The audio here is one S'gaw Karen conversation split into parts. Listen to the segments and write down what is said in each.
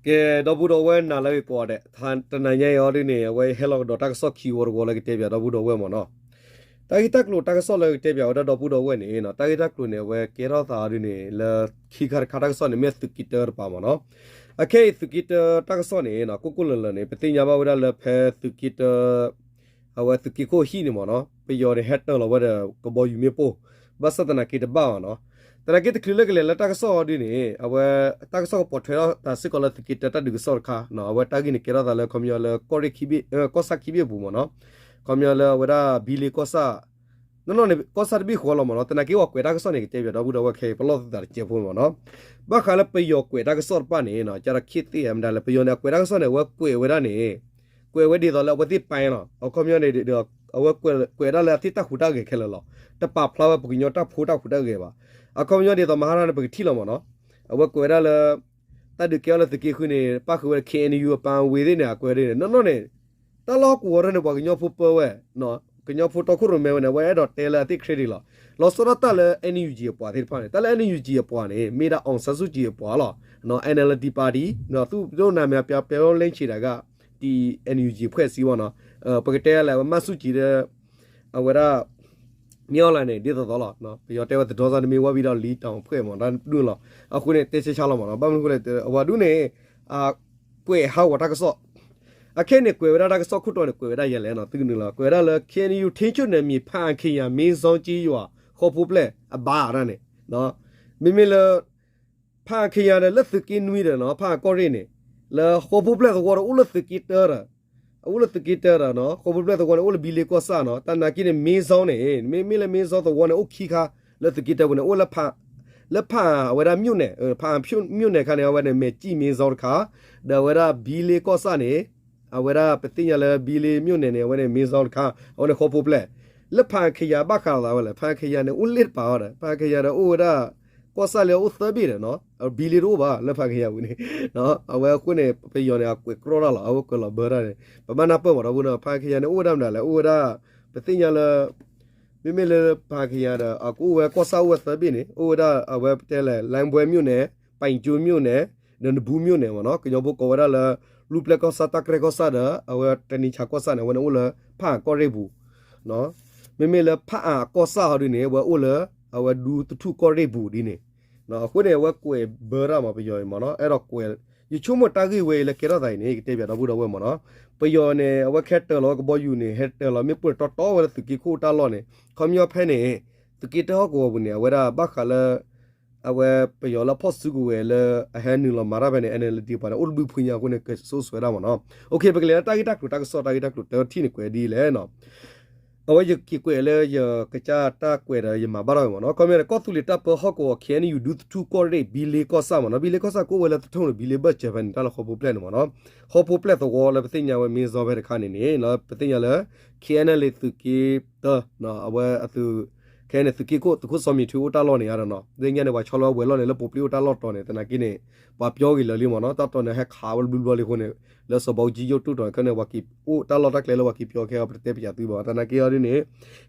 ကဲ ဒီပုၢ်ဒီဝဲၢ်နၤလၢဂ့ၤကိးဂၤဒဲး, တနၤညါအံၤအီၤဒ်န့ၣ် အဝဲဟဲလီၤကဒီးတၢ်ကစီၣ်ခံဝီတဝီလၢကတဲပၠးဒီပုၢ်ဒီဝဲၢ်မ့ၢ်နီၤ. တၢ်ဂ့ၢ်တၢ်ကျိၤတၢ်ကစီၣ်လၢကတဲပၠးဝဲဒၣ်ဒီပုၢ်ဒီဝဲၢ်န့ၣ် တၢ်ဂ့ၢ်တၢ်ကျိၤန့ၣ် အဝဲကဲထီၣ်သးအီၤဒ်န့ၣ် လၢခံခါတခါတၢ်ကစီၣ်န့ၣ် မ့ၢ်သုးက့တၢတပၤမ့ၢ်နီၤ. အခဲအံၤသုးက့တၢတၢ်ကစီၣ်န့ၣ် ကိၣ်ကိၣ်လၢၤလၢၤန့ၣ် ပသ့ၣ်ညါဘၣ်ဝဲဒၣ်လၢဖဲသုးက့တၢ အဝဲသုးက့ခိၣ်ဟံၣ်န့ၣ်မ့ၢ်နီၤ ပယီၤန့ၣ်ဟဲတၢၤလီၤဝဲဒီးကဘီယူၤမ့ၣ်ပိၢ်, ဘၣ်ဆၣ်သနာ်က့တဘၣ်ဘၣ်နီၤ. သနာ်က့တချုးလၢကလဲၤလၢတၢ်ကစီၣ်အီၤဒ်န့ၣ် အဝဲ တၢ်ကစီၣ်ကပိာ်ထွဲထီၣ်တၢ်စ့ၢ်ကီးလၢသုးက့တၢတၢ်ဒုးကစီၣ်တခါ, အဝဲတၢ်ဂ့ၢ်န့ၣ်ကဲထီၣ်သးလၢခီပညီလၢကီၢ်ရ့ၣ်ခံဘ့ၣ် ကီၢ်ဆၣ်ခံဘ့ၣ်အပူၤမ့ၢ်နီၤ, ခီပညီလၢအဝဲဒၣ်ဘံလ့ကီၢ်ဆၣ် နီၢ်နီၢ်န့ၣ် ကီၢ်ဆၣ်တဘ့ၣ်ဃီလီၤမ့ၢ်နီၤ. သနာ်က့ပှၤကွဲးတၢ်ကစီၣ်န့ၣ် ကတဲပၠးဒီပုၢ်ဒီဝဲၢ်ခဲအံၤ ပလီၢ်သုသးတစဲးဖိမ့ၢ်နီၤ. ဘၣ်ဃးလၢပယီၤကွဲးတၢ်ကစီၣ်တဖၣ်န့ၣ် ကၢ်ဒီးခ့သ့ၣ်မတၤလဲၣ် ပယီၤန့ၣ် အကွဲးတၢ်ကစီၣ်န့ၣ် အဝဲကွဲးဝဲဒၣ်န့ၣ် ကွဲးဝဲဒ်သိးလၢအဝဲသ့ၣ်ပၢလီၤ. အခီပညီန့ၣ်ဒီး အဝဲကွဲးဒၣ်လၢအသ့ၣ်တၢ်ဟူးတၢ်ဂဲၤခဲလၢာ်လီၤ. တပာ်ဖျါဝဲပှၤကညီတၢ်ဖိတၢ်ဟူးတၢ်ဂဲၤဘၣ်. အခီပညီဒ်သိးမဟါတၢ်န့ၣ် ပကထံၣ်လီၤမ့ၢ်နီၤ. အဝဲကွဲးဝဲဒၣ်လၢ တၢ်ဒုးကဲထီၣ်လၢသုးက့ဃုန့ၣ် ပၣ်ဃုာ်ဝဲဒၣ် ခ့ၣ်အဲၣ်ယူၣ် အပၣ်ဝ့ၢ်သ့ၣ်န့ၣ် အကွဲးဒ်န့ၣ် နီၢ်နီၢ်န့ၣ် တၢ်လီၢ်ဟီၣ်ကဝီၤထီၣ်န့ၣ် ပှၤကညီဖိပၢဝဲ ကညီဖိတီခိၣ်ရိၣ်မဲဝဲန့ၣ် အဝဲအဲၣ်ဒိးတဲလၢအသ့ၣ် credit လီၤ. လီၤဆီဒၣ်တၢ်လၢ NUG အပှၤသ့ၣ်တဖၣ်န့ၣ် တၢ်လၢ NUG အပှၤန့ၣ် မ့ၢ်ဒၣ် အောင်ဆန်းစုကြည် အပှၤလီၤ. NLD party သုးဒိၣ်နၤမ့ၢ်ပျၢ်ပျၢၤလၢဆံးတဂၤ တံ NUG အဖွဲ့အစည်းမ့ၢ်နီၤ. ပကတဲလၢ မၣ်ဆူၣ်ကံဒီး အဝဲဒၣ် မ့ၢ်အီၤလၢန့ၣ် ဒ်သိးသိးလီၤ. ပယီၤတဲဝဲသဒီစၢ်တမ့ၢ်ဝၢ်ဝံၤဒီးလံာ်တၢ်ဖှဲးမ့ၢ်တၢ်ဒုးလီၤ. အဃိန့ၣ် တဲဆါဆါလီၤမ့ၢ်နီၤ. ဘၣ်မနုၤအဃိလဲၣ် အဝဲဒၣ်န့ၣ် ကွဲးဟးဂီၤတၢ်ကစီၣ် အခဲအံၤန့ၣ် ကွဲးဝဲဒၣ်တၢ်ကစီၣ်ခိၣ်တီန့ၣ် ကွဲးဝဲဒၣ်ယဲလဲၣ်နီၤ သုကနုာ်လီၤ ကွဲးဝဲဒၣ်လၢ ခ့ၣ်အဲၣ်ယူၣ် ထိန်းချုပ်နယ်မြေ ဖားအံခ့ယၤ မင်းဇွန်းကျေးရွာ ဃီဖိပျဲၢ် အဘါတၢ်န့ၣ် မ့မ့ၢ်လၢ ဖားအံခ့ယၤဒီး လၢသုးက့နွံဒီးနီၤ ဖားအံကီၢ်ရ့ၣ်န့ၣ် လၢဃီဖိပျဲၢ်သဝီဒီး အိၣ်လၢသုးက့တၢဒီး အိၣ်လၢသုးက့တၢဒီးနီၤ ဃီဖိပျဲၢ်သဝီန့ၣ် အိၣ်လၢဘံလ့ကီၢ်ဆၣ်နီၤ တၢ်နာ်က့န့ၣ် မင်းဇွန်းန့ၣ် မ့မ့ၢ်လၢ မင်းဇွန်း သဝီန့ၣ် အိၣ်ခံခါ လၢသုးက့တၢပူၤန့ၣ် အိၣ်လၢ လၢဖားအံဝဲဒၣ် မြို့နယ် ဖားအံမြို့နယ် ခါန့ၣ် အဝဲန့ၣ် မဲာ်ကံၣ်မင်းဇွန်းတခါ ဒီးအဝဲဒၣ်ဘံလ့ကီၢ်ဆၣ်န့ၣ် အဝဲဒၣ်ပသ့ၣ်ညါလၢဘံလ့ မြို့နယ် န့ၣ် အဝဲန့ၣ် မင်းဇွန်း တခါ အဝဲန့ၣ်ဃီဖိပျဲၢ် လၢဖားအံခ့ယၤဘၣ်ဃးလိာ်သးဝဲလဲၣ် ဖားအံခ့ယၤန့ၣ် အိၣ်လ့ၣ်တပၤအီၤဒီး ဖားအံခ့ယၤဒီးအိၣ်ဝဲဒၣ် ကီၢ်ဆၣ်လၢအအိၣ်သၢဘ့ၣ်ဒီးနီၤ ဘံလ့တအိၣ်ဘၣ် လၢဖားအံခ့ယၤပူၤန့ၣ် အဝဲအဃိန့ၣ် ပယီၤန့ၣ် အကွဲးကြီတၢ်လီၤ အဝဲကွဲးလီၤဘၢတၢ်န့ၣ် ပဘၣ်နၢ်ပၢၢ်မးဒီပုၢ်ဒီဝဲၢ် ဖားအံခ့ယၤန့ၣ် အိၣ်ဝဲဒၣ်မနုၤလဲၣ် အိၣ်ဝဲဒၣ် ပသ့ၣ်ညါလၢ မ့မ့ၢ်လၢဖားအံခ့ယၤဒီး အကအိၣ်ဝဲကီၢ်ဆၣ်အိၣ်ဝဲသၢဘ့ၣ်န့ၣ် အိၣ်ဝဲဒၣ်အဝဲပတဲလဲၣ် လၢၣ်ဘွဲမြို့နယ် ပၣ်ကၠိမြို့နယ် ဒီးနဘူးမြို့နယ် မ့ၢ်နီၤ ကညီဖိကိးဝဲဒၣ်လၢ လူၢ်ပျဲၢ်ကီၢ်ဆၣ် တၢ်ကရၢကီၢ်ဆၣ်ဒီး အဝဲတနံၤဆါကီၢ်ဆၣ်န့ၣ် အဝဲန့ၣ်အိၣ်လၢဖားအံကီၢ်ရ့ၣ်ပူၤ မ့မ့ၢ်လၢဖားအံအကီၢ်ဆၣ်ဟီဒုန့ၣ် အဝဲအိၣ်လၢ အဝဲဒူသထူၣ်ကီၢ်ရ့ၣ်ပူၤဒ်န့ၣ် အဃိန့ၣ် အဝဲကွဲးဘၢတၢ်မး ပယီၤအံၤမ့ၢ်နီၤ အဲၣ်ဒိးကွဲး ယဆိကမိၣ်တၢ်ဂ့ၢ်ဝဲအံၤလၢကဲထီၣ်သးအံၤန့ၣ် ကတဲပၠးဒီပုၢ်ဒီဝဲၢ်မ့ၢ်နီၤ ပယီၤန့ၣ်အဝဲခဲတၢၤလီၤဝဲကဘီယူၤန့ၣ် ဟဲတၢၤလီၤမ့ၣ်ပိၢ်န့ၣ် တီတီဝဲလၢသုးက့ခိၣ်တၢ်လီၢ်န့ၣ် ခီပညီဖဲန့ၣ် သုးက့တၢဟီၣ်ကဝီၤပူၤန့ၣ် အဝဲဒၣ်ဘၣ်ဃးလၢ အဝဲပယီၤလၢဖီၣ်စုကဝဲၤလၢအဟဲနုာ်လီၤမၤတၢ်ဖဲန့ၣ် NLD ပှၤန့ၣ် အိၣ်တဘျုးဖှံညါအဃိန့ၣ် ကစိစဲးဒၣ်မ့ၢ်နီၤ OK ပကလဲၤလၢတၢ်ဂ့ၢ်တၢ်ကျိၤတၢ်ကစီၣ် တၢ်ဂ့ၢ်တၢ်ကျိၤတၢထံၣ်န့ၣ်ကွဲးဒ်လဲၣ်နီၤ အဝဲယက့ၤကွဲးလၢယကစၢ်တၢ်ကွဲးဒီးယမၤဘၣ်ထီၣ်ဝဲမ့ၢ်နီၤ ခီပညီန့ၣ် ကီၢ်သူလ့ၤတၢ်ပၢဟီၣ်ကဝီၤ KNU ဒူသထူၣ်ကီၢ်ရ့ၣ် ဘံလ့ကီၢ်ဆၣ်မ့ၢ်နီၤ ဘံလ့ကီၢ်ဆၣ်ကအိၣ်ဝဲလၢသထူၣ်န့ၣ် ဘံလ့ဘၢၣ်စၢၤဖဲန့ၣ် တၢ်လၢဃီဖိပျဲၢ်န့ၣ်မ့ၢ်နီၤ ဃီဖိပျဲၢ်သဝီလၢပသ့ၣ်ညါဝဲမ့ၢ်စီဖဲတခါန့ၣ်န့ၣ် ပသ့ၣ်ညါလၢ KNLA သုးက့တၢ အဝဲအသုး ခဲအံၤန့ၣ် သုးက့ခိၣ် သုးခိၣ်စီၤမံၤထွဲအိၣ်တၢ်လီၢ်န့ၣ်အါဒီးနီၤ သ့ၣ်ညါန့ၣ် ပှၤဆီလီၤဝဲလီၢ်န့ၣ် လၢပိာ်ပျံၤအိၣ်တၢ်လီၢ်တီၤန့ၣ် သနာ်က့န့ၣ် ပှၤပျီဂ့ၤလၢာ်လံမ့ၢ်နီၤ တၢ်တီၤန့ၣ် ဟဲခးဝဲတဘျီဘျီလံအဃိန့ၣ် လၢစီၤဘးအူကၠံယိၣ်တိၢ်တီၤခဲန့ၣ် ပှၤက့ၤအိၣ်တၢ်လီၢ်တၢ်ကျဲလၢပှၤက့ၤပျီခဲအံၤ ပတတဲပၠးသုဘၣ် သနာ်က့အီၤဒ်န့ၣ်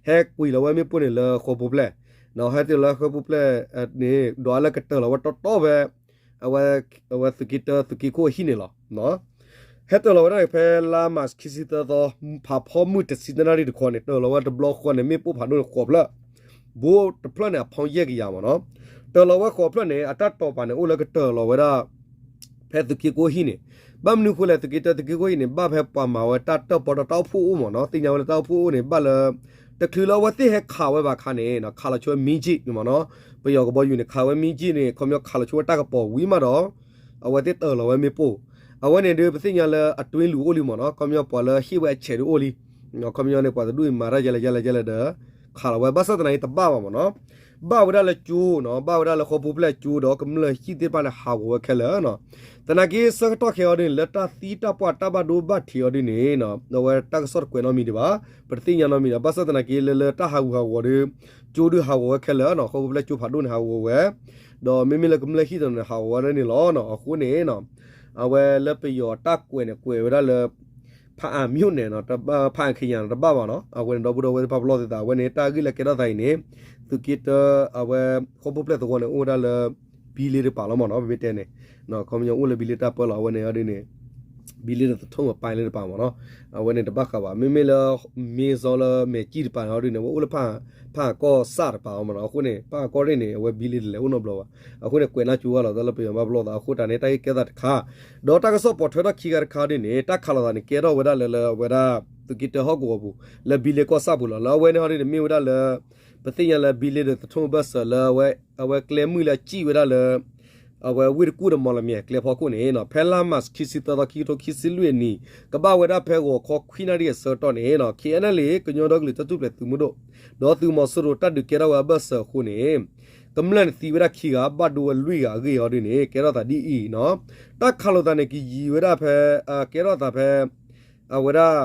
ဟဲကွံာ်လီၤဝဲမ့ၣ်ပိၢ်န့ၣ်လၢဃီဖိပျဲၢ် ဟဲတ့ၢ်လီၤဝဲဃီဖိပျဲၢ်န့ၣ် ဒီးအလၢကတၢၢ်လီၤဝဲတီတီဖဲ အဝဲသုးက့တၢ သုးက့ခိၣ်အဟံၣ်န့ၣ်လီၤ ဟဲတ့ၢ်လီၤဝဲဒၣ်ဖဲလါမၢ်ၡးခံဆံသၢသီ ဖးဖီမုၢ်တဆံတၢနၣ်ရံၣ်တခီန့ၣ် တ့ၢ်လီၤဝဲတဘျီဃီန့ၣ် မ့ၣ်ပိၢ်ဖးဒိၣ်န့ၣ်ဃိးဖျၢၣ် ဘိတဖျၢၣ်န့ၣ် အဖီယဲၢ်ကယၤမ့ၢ်နီၤ တ့ၢ်လီၤဝဲဃိးဖျၢၣ်န့ၣ် အတၢ်တိာ်ပာ်န့ၣ် အိၣ်လၢကတၢၢ်လီၤဝဲဒၣ် ဖဲသုးက့ခိၣ်ဟံၣ်န့ၣ် ဘၣ်မနုၤဃိလဲၣ် သုးက့တၢ သုးက့ခိၣ်ဟံၣ်န့ၣ် ဘၣ်ဖဲပှၤမၤဝဲတၢ်တၢၣ်ပီဒီးတၢ်အိၣ်ဖှိၣ်အိၣ်မ့ၢ်နီၤ သ့ၣ်ညါဝဲလၢတၢ်အိၣ်ဖှိၣ်အိၣ်န့ၣ် ဘၣ်လၢ တချုးလၢအဝဲသ့ၣ်ဟဲခးဝဲဘၣ်ခါန့ၣ် ခးလီၤဆိဝဲမံကၠံၣ်မ့ၢ်နီၤ ပယီၤကဘီယူၤန့ၣ် ခးဝဲမံကၠံၣ်န့ၣ် ခီပညီခးလီၤဆိဝဲတၢ်ကပီၤဝံၤမးဒီး အဝဲသ့ၣ်တ့ၢ်လီၤဝဲမ့ၣ်ပိၢ် အဝဲန့ၣ်ဒုး ပသ့ၣ်ညါလၢအတွင်းလူအိၣ်လံမ့ၢ်နီၤ ခီပညီပှၤလၢဟ့ၣ်ဝဲအဆဲးဒုးအိၣ်လံ ခီပညီန့ၣ် ပှၤတဒူၣ်အံၤမၤတၢ်ယဲလဲၣ်ယဲလဲၣ်ယဲလဲၣ်ဒီး ခးလီၤဝဲ ဘၣ်ဆၣ်သနာ်က့တဘၣ်ဘၣ်မ့ၢ်နီၤ ဘၣ်ဝဲဒၣ်လၢကၠိနီၤ ဘၣ်ဝဲဒၣ်လၢဃီဖိပျဲၢ်ကၠိဒီးကမျၢၢ်ဟံၣ်သ့ၣ်တဖၣ်န့ၣ် ဟးဂီၤဝဲခဲလၢာ်နီၤ သနာ်က့ဆၢကတီၢ်ခဲအံၤဒ်န့ၣ် လၢတၢ်သံတၢ်ပှၢ်တၢ်ဘၣ်ဒိဘၣ်ထံးအံၤဒ်န့ၣ် အဝဲတၢ်ကစီၣ်တကွဲးနီတမံၤဒံးဘၣ် ပတသ့ၣ်ညါနီတမံၤဒီး ဘၣ်ဆၣ်သနာ်က့လၢလၢတၢ်ဟးဂူာ်ဟးဂီၤဒီး ကၠိဒုးဟးဂီၤဝဲခဲလၢာ်နီၤ ဃီဖိပျဲၢ်ကၠိဖးဒိၣ်န့ၣ်ဟးဂီၤဝဲ ဒီးမ့မ့ၢ်လၢကမျၢၢ်ဟံၣ်တနီၤန့ၣ် ဟးဂီၤဝဲဒၣ်န့ၣ်လီၤနီၤ အဃိန့ၣ် အဝဲလၢပယီၤတၢ်ကွဲးန့ၣ် ကွဲးဝဲဒၣ်လၢ ဖၣ်အၣ်မၠိၣ်နဲၣ်နီၤ ဖၣ်အၣ်ခ့ယၤန့ၣ်တဘၣ်ဘၣ်နီၤ အဝဲန့ၣ်ဒီပုၢ်ဒီဝဲၢ်သ့ၣ်တဖၣ်ပလီၢ်သုသး အဝဲန့ၣ် တၢ်ဂ့ၢ်လၢကဲထီၣ်သးအံၤန့ၣ် သုးက့တၢ အဝဲ ဃီဖိပျဲၢ်သဝီန့ၣ် အိၣ်ဝဲဒၣ်လၢ ဘံလ့တပၤလီၤမ့ၢ်နီၤ ပမ့ၢ်တဲန့ၣ်, ခီပညီအိၣ်လၢဘံလ့တၢ်ပၢလီၤ အဝဲန့ၣ်အီၤဒ်န့ၣ် ဘံလ့ဒီးသထူၣ်အပၢ်လၢတပၤမ့ၢ်နီၤ, အဝဲန့ၣ်တဘၣ်ဃးဘၣ် မ့မ့ၢ်လၢ မ့ၢ်စီလၢမဲာ်ကံၣ်တပၤန့ၣ်အီၤဒ်န့ၣ် အဝဲအိၣ်လၢ ဖၣ်အၣ်ကီၢ်စၣ်တပၤအီၤမ့ၢ်နီၤ, အဃိန့ၣ် ဖၣ်အၣ်ကီၢ်ရ့ၣ်န့ၣ် အဝဲဘံလ့တလဲၤအိၣ်နီတဘျီဘၣ်, အဃိန့ၣ် ကွဲးနၢ်ကၠိဝဲလီၤ တၢ်လၢပယီၤဘၣ်ပလီၢ်သး အဃိတၢ်န့ၣ် တၢ်ဂ့ၢ်ကဲထီၣ်သးတခါ, ဒီးတၢ်ကစီၣ်ပိာ်ထွဲထီၣ်ခံခါတခါဒ်န့ၣ် တၢ်ခးလိာ်သးန့ၣ် ကဲထီၣ်ဝဲဒၣ်လၢလၢအဝဲဒၣ် သုးက့တၢဟီၣ်ကဝီၤပူၤ လၢဘံလ့ကီၢ်ဆၣ်ပူၤလီၤ, လၢအဝဲန့ၣ်ဟီဒ်န့ၣ် မ့ၢ်ဝဲဒၣ်လၢ ပသ့ၣ်ညါလၢဘံလ့ဒီးသထူၣ်အဘၢၣ်စၢၤလၢ အဝဲကျဲမုၢ်လၢအစံၣ်ဝဲဒၣ်လၢ အဝဲဝ့ၢ်တကူၣ်ဒီးမီၣ်လမၠဲၤကျဲဖီခိၣ်န့ၣ် ဖဲလါမးခံဆံသၢသီ ခံကထိခံဆံလွံၢ်အနံၤ ကဘၣ်ဝဲဒၣ်ဖဲဂီၤခီခွံနၣ်ရံၣ်အဆၢကတီၢ်န့ၣ် ခ့ၣ်အဲၣ်အၣ်လ့ ကညီဒီကလုာ်တၢ်ထူၣ်ဖျဲးသုးမုၢ်ဒိၣ် ဒီးသုးမီၤစိရိၤတၢ်ဒုးကဲထီၣ်ဝဲအဘၢၣ်စၢၤအဃိန့ၣ် ကမျၢၢ်န့ၣ်သံဝဲဒၣ်ခံဂၤ ဘၣ်ဒိဝဲလွံၢ်ဂၤအဂ့ၢ်အီၤဒ်န့ၣ် ကဲထီၣ်သးဒ်အံၤနီၤ, တၢ်ခးလိာ်သးန့ၣ် ကယံၤဝဲဒၣ်ဖဲ ကဲထီၣ်သးဖဲ အဝဲဒၣ်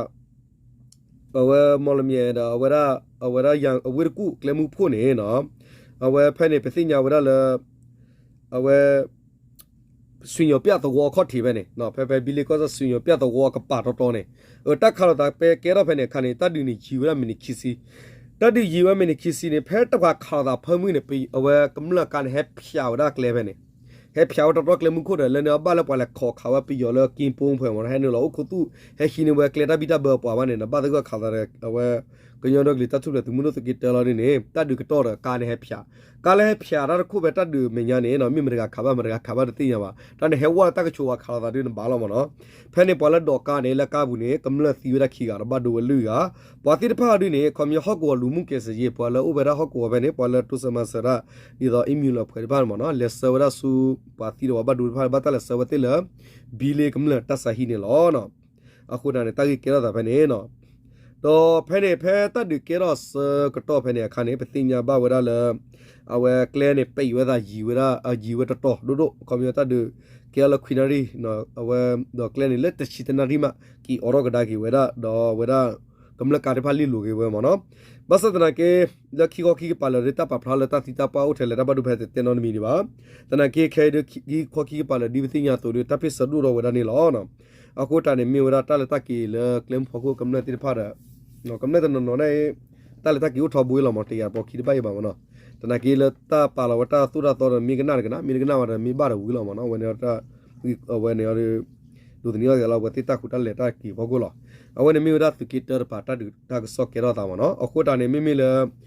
အဝဲမီၣ်လမၠဲၤဒီး အဝဲဒၣ် အဝဲဒၣ်ယၤအဝ့ၢ်တကူၣ်ကျဲမုၢ်ဖှိၣ်န့ၣ်နီၤ, အဝဲဖဲန့ၣ် ပသ့ၣ်ညါဝဲဒၣ်လၢ အဝဲ ဆွံညိၤပျၢ်သဝီအခီၣ်ထံးဖဲန့ၣ် ဖဲဖဲဘံလ့ကီၢ်ဆၣ် ဆွံညိၤပျၢ်သဝီအကပၤတီတီန့ၣ် အတၢ်ခးလိာ်သးဖဲကဲထီၣ်ဖဲန့ၣ်အခါန့ၣ် တၢ်ဒုးန့ၣ်ယံၤဝဲဒၣ်မံးနံးခံဆံ, တၢ်ဒုးယံၤဝဲမံးနံးခံဆံန့ၣ် ဖဲတပှၤခးလိာ်သးဖၢမုၢ်န့ၣ် အဝဲကမျၢၢ်ကါန့ၣ် ဟဲဖၠးဝဲဒၣ်ကျဲဖဲန့ၣ် ဟဲဖၠးဝဲတီတီကျဲမုၢ်ခိၣ်ဒီး လၢန့ၣ်အဘၣ်လၢပှၤလဲၤခိးခးဝဲပယီၤလၢကံပိဖဲမ့ၢ်နီၤ, ဟဲနုာ်လီၤအိၣ်ခိးသူၣ် ဟဲဟံးန့ၢ်ဝဲကျဲတၢ်ဘံၣ်တၢ်ဘၢပှၤဘၣ်န့ၣ်နီၤ, ဘၣ်သဂၢၢ်ခးသးဒီး အဝဲ ကညီဒီကလုာ်တၢ်ထူၣ်ဖျဲးသုးမုၢ်ဒိၣ်သုးက့တၢလီၤဒ်န့ၣ် တၢ်ဒုးကတီၢ်ဒီးကါန့ၣ်ဟဲဖၠး, ကါလၢဟဲဖၠးတၢ်တခိၣ်ဖဲတၢ်ဒုးအမဲာ်ညါန့ၣ်နီၤ မ့ၢ်မတၤဂၤခးဘၣ်မတၤဂၤခးဘၣ်တသ့ၣ်ညါဘၣ်, တၢ်န့ၣ်ဟဲဝဲလၢတၢ်ကဆိးဝဲခးလိာ်သးဒ်န့ၣ်ဘၣ်လီၤမ့ၢ်နီၤ, ဖဲန့ၣ်ပှၤလၢဒိးကါန့ၣ် လၢကါပူၤန့ၣ် ကမျၢၢ်သံဝဲဒၣ်ခံဂၤဒီးဘၣ်ဒိဝဲလွံၢ်ဂၤ, ပှၤသ့ၣ်တဖၣ်ဒ်န့ၣ် ခီပညီဟီၣ်ကဝီၤလူၤမုၢ်ကဲးစယ့ၤ ပှၤလၢအိၣ်ဝဲဒၣ်ဟီၣ်ကဝီၤဖဲန့ၣ် ပှၤလၢတိစၢၤမၤစၢၤတၢ် ဒ်သိးအ့ၣ်မံၤလီၤဖှဲးတဖၣ်န့ၣ်မ့ၢ်နီၤ လဲၤဆှၢဝဲဒၣ်ဆူ ပှၤသံဒီးပှၤဘၣ်ဒိတဖၣ် ဘၣ်တၢ်လဲၤဆှၢဝဲသ့ၣ်လၢ ဘံလ့ကမျၢၢ်တၢ်ဆါဟံၣ်န့ၣ်လီၤ. အဃိတၢ်န့ၣ် တၢ်ဂ့ၢ်ကဲထီၣ်သးဖဲန့ၣ်နီၤ, ဒီးဖဲန့ၣ် ဖဲတၢ်ဒုးကဲထီၣ်ဆၢကတီၢ်ဖဲန့ၣ်အခါန့ၣ် ပသ့ၣ်ညါဘၣ်ဝဲဒၣ်လၢ အဝဲကျဲန့ၣ် ပံးဝဲသးယံၤဝဲဒၣ် ယံၤဝဲတတီၤဒိၣ်ဒိၣ် ခီပညီတၢ်ဒုးကဲထီၣ်လၢခွံနၣ်ရံၣ် အဝဲ ဒီးကျဲန့ၣ် လၢတဆံတနၣ်ရံၣ်မး က့ၤအိးထီၣ်ကဒါက့ၤဝဲဒၣ် ဒီးဝဲဒၣ် ကမျၢၢ်ကါတဖၣ်လ့ၣ်လိၤက့ၤဝဲမ့ၢ်နီၤ, ဘၣ်ဆၣ်သနာ်က့ လၢခံခီခံကပၤလၢာ်ဒီး တၢ်ပာ်ဖျါလၢတၢ်သံတၢ်ပှၢ်အိၣ်ထဲလဲၣ် တၢ်ဘၣ်ဒိဖဲတတဲနီတမံၤဒံးဘၣ်, သနာ်က့ခဲအံၤဒီး ခံခီခံကပၤလၢာ်ဒီး ပသ့ၣ်ညါအသိးဒီး တၢ်ဖ့ၣ်ဆၢဒိၣ်ထီၣ်ဝဲဒၣ်န့ၣ်လီၤ. အဃိတၢ်န့ၣ် မ့ၢ်ဝဲဒၣ်တၢ်လဲၤတၢ်က့ၤလၢကျဲမုၢ်ဖီခိၣ်ကမျၢၢ်သ့ၣ်တဖၣ်ဒီး ကမျၢၢ်တနီၤနီၤန့ၣ် တၢ်လဲၤတၢ်က့ၤအိၣ်ထီဘိလီၤမ့ၢ် တယာ်ပိာ်ခံတဘၣ်အံၤဘၣ်မ့ၢ်နီၤ, သနာ်က့လၢတၢ်ပာ်လီၤဝဲတၢ်သိၣ်တၢ်သီဒီး မ့ၢ်ကနၣ်တကနၣ် မ့ၢ်တကနၣ်ဘၣ်ဒီး မ့ၢ်ဘၣ်ဒီးဝံၤလီၤမ့ၢ်နီၤ, အဝဲန့ၣ် အဝဲန့ၣ် ဒိးသန့ၤအီၣ်က့ၤလၢအဝဲသ့ၣ်တၢ်ဟူးတၢ်လဲၤတၢ်က့ၤဖီခိၣ်လီၤ. အဝဲန့ၣ်မ့ၢ်ဝဲဒၣ်သုးက့တၢတပၤ တၢ်ဒုးတၢ်ကစီၣ်ကဲထီၣ်သးမ့ၢ်နီၤ, အဃိတၢ်န့ၣ် မ့မ့ၢ်လၢ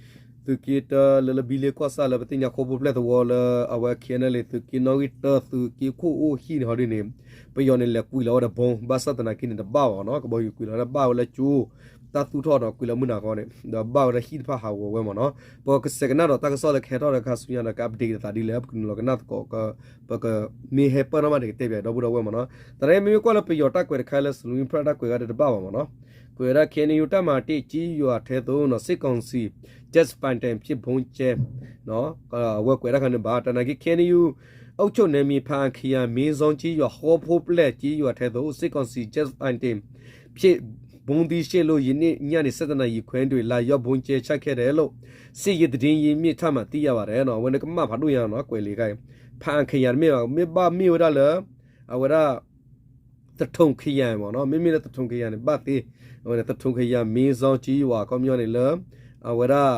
သုးက့တၢလၢလၢဘံလ့ကီၢ်ဆၣ်လၢပသ့ၣ်ညါဃိဖိဖျဲၣ်သဝီလၢ အဝဲ ခ့ၣ်အဲၣ်အၣ်လ့ သုးက့နီၣ်ဂံၢ်တၢ သုးက့ခိၣ်အိၣ်ဟံၣ်န့ၣ်ဟီဒ်န့ၣ် ပယီၤန့ၣ်လဲၤကွံာ်လီၤဝဲဒီး bomb ဘၣ်ဆၣ်သနာ်က့န့ၣ် တဘၣ်ဘၣ်နီၤ, ကဘီယူၤကွံာ်လီၤဝဲဒၣ် ဘၣ်ဝဲလၢကၠိ တၢ်သူၣ်ထီၣ်ဒီးကွံာ်လီၤမုၢ်နၤဃီန့ၣ် ဒီးဘၣ်ဝဲဒၣ်ဟံၣ်တဖၣ်ဟးဂီၤဝဲမ့ၢ်နီၤ, ပကဆဲးကနၣ်ဒီးတၢ်ကစီၣ်လၢကဟဲထီၣ်ဒီးခါဆူညါဒီး က update သးဒ်လဲၣ် ပကနုာ်လီၤကနၣ်သကိး ပကမ့ၢ်ဟဲပၢၢ်ထီၣ်မးန့ၣ် ကတဲပၠးဒီပုၢ်ဒီဝဲၢ်မ့ၢ်နီၤ, သနာ်က့မ့မ့ၢ်ကွၢ်လၢပယီၤတၢ်ကွဲးတခါလၢ စလူမံဖြၣ်တၢ်ကွဲးဂၤဒီးတဘၣ်ဘၣ်မ့ၢ်နီၤ, ကွဲးဝဲဒၣ် ခ့ၣ်အဲၣ်ယူၣ် တပ်မဟာတစ် ကျေးရွာထဲသို့နီၤ စစ်ကောင်စီ jet fighter ဖြင့် ဗုံးကျဲ အဝဲကွဲးတၢ်ခါန့ၣ်ဘၣ်, တၢ်နာ်က့ ခ့ၣ်အဲၣ်ယူၣ် အုပ်ချုပ်နယ်မြေ ဖားအင်ခရိုင် မင်းဇွန်ကျေးရွာ ဟီၣ်ခိၣ်ဖျဲၣ်ကျေးရွာထဲသို့ စစ်ကောင်စီ jet fighter ဖြင့် ဗုံးသီးရှင်းလို့ ယနေ့ညနေ ဆယ့်တစ်နာရီခွဲတွင် လာရောက်ဗုံးကျဲချခဲ့တယ်လို့ စစ်ရေးသတင်းရင်းမြစ်ထံမှ သိရပါတယ် အဝဲန့ၣ်ကမၣ်ဖးဒိၣ်ညါနီၤ ကွဲးလံာ်ခါအံၤ ဖားအင်ခရိုင်တမ့ၢ်ဘၣ် မ့ၢ်ဘၣ်မ့ၢ်ဝဲဒၣ်လၢ အဝဲဒၣ် သထုံခရိုင်မ့ၢ်နီၤ, မ့မ့ၢ်လၢသထုံခရိုင်န့ၣ် ဘၣ်သ့, အဝဲန့ၣ် သထုံခရိုင် မင်းဇွန်ကျေးရွာ ခီပညီန့ၣ်လၢ အဝဲဒၣ်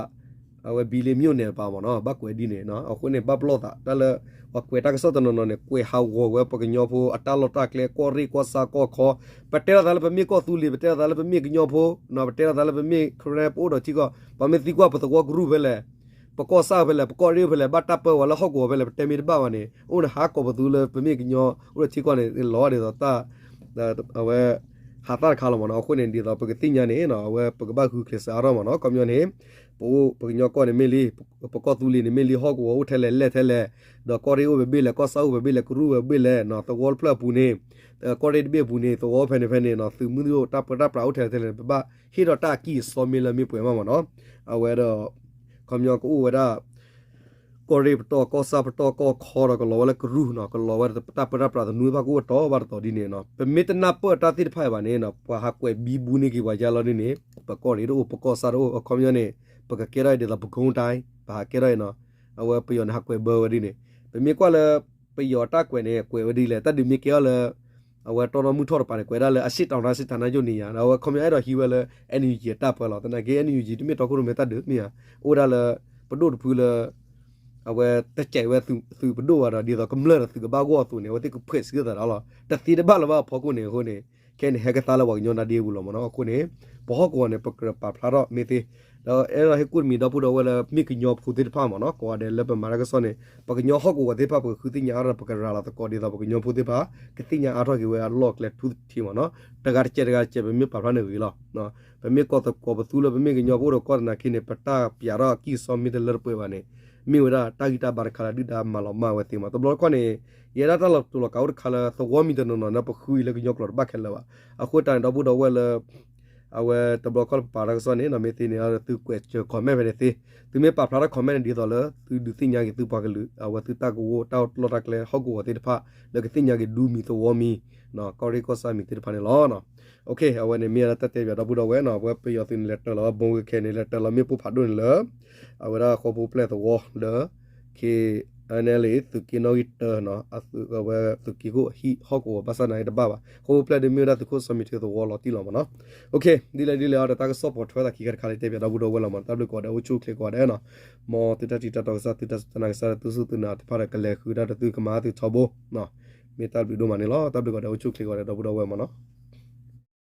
အဝဲဘံလ့မြို့နယ်တပၤမ့ၢ်နီၤ ဘၣ်ကွဲးဒ်န့ၣ်နီၤ, အဃိန့ၣ် ဘၣ်ပလီၢ်သး တၢ်လၢ ပှၤကွဲးတၢ်ကစီၣ်တနီၤနီၤန့ၣ် ကွဲးဟးဂီၤဝဲပှၤကညီဖိအတၢ်လီၢ်တၢ်ကျဲ ကီၢ်ရ့ၣ်ကီၢ်ဆၣ်ကီၢ်ခီ, ပတဲလိာ်သးလၢပမ့ၢ်ကီၢ်သူလ့ၤ ပတဲလိာ်သးလၢပမ့ၢ်ကညီဖိ, ပတဲလိာ်သးလၢပမ့ၢ် Karen ပအိၣ်ဒီးထံကီၢ်, ပှၤမ့ၢ်သံကွၢ်ပသဝီကရူၢ်ဖဲလဲၣ် ပကီၢ်ဆၣ်ဖဲလဲၣ် ပကီၢ်ရ့ၣ်ဖဲလဲၣ် ဘၣ်တၢ်ပၢဝဲလၢဟီၣ်ကဝီၤဖဲလဲၣ် ပတဲမ့ၢ်တဘၣ်ဘၣ်န့ၣ် အိၣ်န့ၣ်ဟးကိးပသူလၢပမ့ၢ်ကညီ အိၣ်ဒီးထံကီၢ်န့ၣ် လီၤဒ်သိးတၢ် အဝဲ ဟးသၣ်တခါလီၤမ့ၢ်နီၤ, အဃိန့ၣ် ဒ်သိးပကသ့ၣ်ညါန့ၣ် အဝဲပကဘၣ်ဂုာ်ကျဲးစၢးအါထီၣ်မ့ၢ်နီၤ, ခီပညီန့ၣ် ပအိၣ်ပကညီကီၢ်န့ၣ်မ့ၢ်လံ, ပကီၢ်သူလ့ၤန့ၣ်မ့ၢ်လံ, ဟီၣ်ကဝီၤအိၣ်ထဲလဲၣ်လဲၣ်ထဲလဲၣ်, ဒီးကီၢ်ရ့ၣ်အိၣ်ပဘ့ၣ်လဲၣ်, ကီၢ်ဆၣ်အိၣ်ပဘ့ၣ်လဲၣ်, ကရူၢ်အိၣ်ပဘ့ၣ်လဲၣ်, သဝီတဖျၢၣ်အပူၤန့ၣ် ကီၢ်ရ့ၣ်တဘ့ၣ်အပူၤန့ၣ် သဝီဖဲန့ၣ်ဖဲန့ၣ် သုးမုၢ်ဒိၣ်တၢ်ပၢတၢ်ပြးအိၣ်ထဲလဲၣ်ထဲလဲၣ် ပဘၣ်ဟ့ၣ်ဒီးတၢ်အကံၢ်အစီမ့ၢ်လၢမ့ၢ်ပှဲၤမးမ့ၢ်နီၤ, အဝဲဒီး ခီပညီကအိၣ်ဝဲဒၣ် ကီၢ်ရ့ၣ်ပတီၢ် ကီၢ်ဆၣ်ပတီၢ် ကီၢ်ခီဒီးကလီၤဝဲလၢကရူၢ်နီၤ, ကလီၤဝဲတၢ်ပၢတၢ်ပြးသနူတဖၣ်ကအိၣ်တီဘၣ်တတီၤဒ်န့ၣ်နီၤ, ပမ့ၢ်တနၢ်ပၢၢ်တၢ်သ့ၣ်တဖၣ်အံၤဘၣ်န့ၣ် ပှၤဟးကွဲးဘံဘူန့ၢ်က့ၤပှၤယါလီၤဒ်န့ၣ် ပကီၢ်ရ့ၣ်တအိၣ် ပကီၢ်ဆၣ်တအိၣ် အခီပညီန့ၣ် ပကကဲထီၣ်အံၤဒ်သိး ပဲခူးတိုင်း ပဟးကဲထီၣ်အံၤနီၤ, အဝဲပယီၤန့ၣ် ဟးကွဲးဘၢဝဲဒ်န့ၣ်, ပမ့ၢ်ကွၢ်လၢ ပယီၤတၢ်ကွဲးန့ၣ် ကွဲးဝဲဒ်လဲၣ် တၢ်ဒုးမ့ၢ်ကဲထီၣ်လၢ အဝဲတီနီၣ်မုၢ်ထီၣ်တပၤန့ၣ် ကွဲးဒၣ်လၢအရှေ့တောင်တိုင်းစစ်ဌာနချုပ်နေရာ ဒီးအဝဲခီပညီအဲၣ်ဒိးဟံးဝဲလၢ NUG အတၢ်ပၢလီၤ, သနာ်က့ NUG တမ့ၢ်တီခိၣ်ရိၣ်မဲတၢ်ဒုးမ့ၢ်ဧါ, အိၣ်ဝဲဒၣ်လၢ ပဒိၣ်တဖုလၢ အဝဲတစဲးဝဲသုးပဒိၣ်ဘၣ်ဒီး ဒ်သိးကမျၢၢ်ဒီးသုးကဘၣ်ဂီၢ်အသိးန့ၣ် အဝဲသ့ၣ်ကဖှဲးစံးသးဒီးလီၤ. တသ့တဘၣ်လၢၤဘၣ်အဖီခိၣ်န့ၣ်အဃိန့ၣ် ခဲအံၤန့ၣ် ဟဲကသါလၢပှၤကညီနါဒ့ပူၤလီၤမ့ၢ်နီၤ. အဃိန့ၣ် ပဟီၣ်ကဝီၤန့ၣ် ပကြၢးပာ်ဖျါထီၣ်မ့ၢ်သ့ ဒီးအဲၣ်ဒိးဟ့ၣ်ကူၣ်တမံၤဒီပုၢ်ဒီဝဲၢ်လၢပမ့ၢ်ကညီဖိသ့ၣ်တဖၣ်မ့ၢ်နီၤ ကိးဂၤဒဲးလၢပမၤတၢ်ကစီၣ်န့ၣ် ပှၤကညီဟီၣ်ကဝီၤသ့ၣ်တဖၣ် ပကဃုသ့ၣ်ညါအါထီၣ် ပကရၤလီၤသကိးဒ်သိး ပှၤကညီဖိသ့ၣ်တဖၣ် ကသ့ၣ်ညါအါထီၣ်က့ၤဝဲအလီၢ်အကျဲထူသထ့မ့ၢ်နီၤ. တဂၤတစဲးတဂၤတစဲး ပမ့ၢ်ပာ်ဖျါန့ၣ်ဂ့ၤလီၤ. ပမ့ၢ်ကိးသကိးပသူလၢပမ့ၢ်ကညီပအိၣ်ဒီးကီၢ်သနာ်က့န့ၣ် ပတၢ်ပၠးထီၣ်အကံၢ်အစီမ့ၢ်တလၢတပှဲၤဘၣ်န့ၣ် မ့ၢ်ဝဲဒၣ်တၢ်ဂံၢ်တၢ်ဘါတခါလၢဒုၣ်ဒါမၤလီၤမၢ်ဝဲသ့မ့ၢ် တဘျီတခီၣ်န့ၣ် ယဲဒၣ်တၢ်လီၤတူာ်လီၤကာ်အိၣ်တခါလၢသဝီမံၤတနီၤနီၤန့ၣ် ပဃုအံၤလၢကညီကျိာ်တဘၣ်ခဲလၢာ်ဘၣ်. အဃိတၢ်န့ၣ် ဒီပုၢ်ဒီဝဲၢ်လၢ အဝဲတဘျီခီၣ်လၢပပာ်တၢ်ကစီၣ်န့ၣ် မ့ၢ်သ့န့ၣ် သုကွဲးစၢၤ comment ဖဲန့ၣ်သ့. သုမ့ၢ်ပာ်ဖျါထီၣ် comment န့ၣ် ဒ်သိးလၢ သုဒုးသ့ၣ်ညါက့ၤသုပှၤကလုာ် အဝဲသုတၢ်ကဝီၤတၢ်လီၢ်တၢ်ကျဲဟီၣ်ကဝီၤသ့ၣ်တဖၣ် လၢကသ့ၣ်ညါက့ၤဒူမံၤသဝီမံၤ ကီၢ်ရ့ၣ်ကီၢ်ဆၣ်မံၤသ့ၣ်တဖၣ်န့ၣ်လီၤ. အဝဲန့ၣ်မ့ၢ်ဝဲဒၣ်တၢ်တဲပၠးဒီပုၢ်ဒီဝဲၢ်နီၤ အဝဲပယီၤသုးန့ၣ် လဲၤတၢၤလီၤဝဲ ဘိကခဲန့ၣ် လဲၤတၢၤလီၤမ့ၣ်ပိၢ်ဖးဒိၣ်န့ၣ်လၢ အဝဲဒၣ်ဃီဖိပျဲၢ်သဝီလၢ KNLA သုးက့နီၣ်ဂံၢ်တၢ အဝဲသုးက့ခိၣ်ဟံၣ်ဟီၣ်ကဝီၤဘၣ်ဆၣ်သနာ်က့တဘၣ်ဘၣ် ဃီဖိပျဲၢ်ဒ်မ့ၢ်ဝဲဒၣ်သုးခိၣ်စီၤမံၤထူသဝီလီၤတံၢ်လီၤမ့ၢ်နီၤ. ဒ်လဲၣ်ဒ်လဲၣ်အီၤဒီးတၢ်ကစီၣ်ပိာ်ထွဲသးခံခါတခါလၢတဲပၠးဒီပုၢ်ဒီဝဲၢ်လီၤမ့ၢ်နီၤ တၢ်ဘျုးကိးဂၤဒဲးအိၣ်ဆူၣ်အိၣ်ချ့ကိးဂၤဒဲးနီၤ မ်သုတၢ်ထံၣ်တၢ်တီကစၢ် သုတၢ်စူၢ်တၢ်နာ်ကစၢ်လၢသုစူၢ်သုနာ်တဖၣ်ဒီးကလဲၤဃုာ်တၢ်ဒီးသုကမၤသုထီဘိ မ့ၢ်တၢ်ဘျုးဒိၣ်မးန့ၣ်လီၤ. တၢ်ဘျုးကိးဂၤဒဲးအိၣ်ဆူၣ်အိၣ်ချ့ကိးဂၤဒဲးဒီပုၢ်ဒီဝဲၢ်မ့ၢ်နီၤ.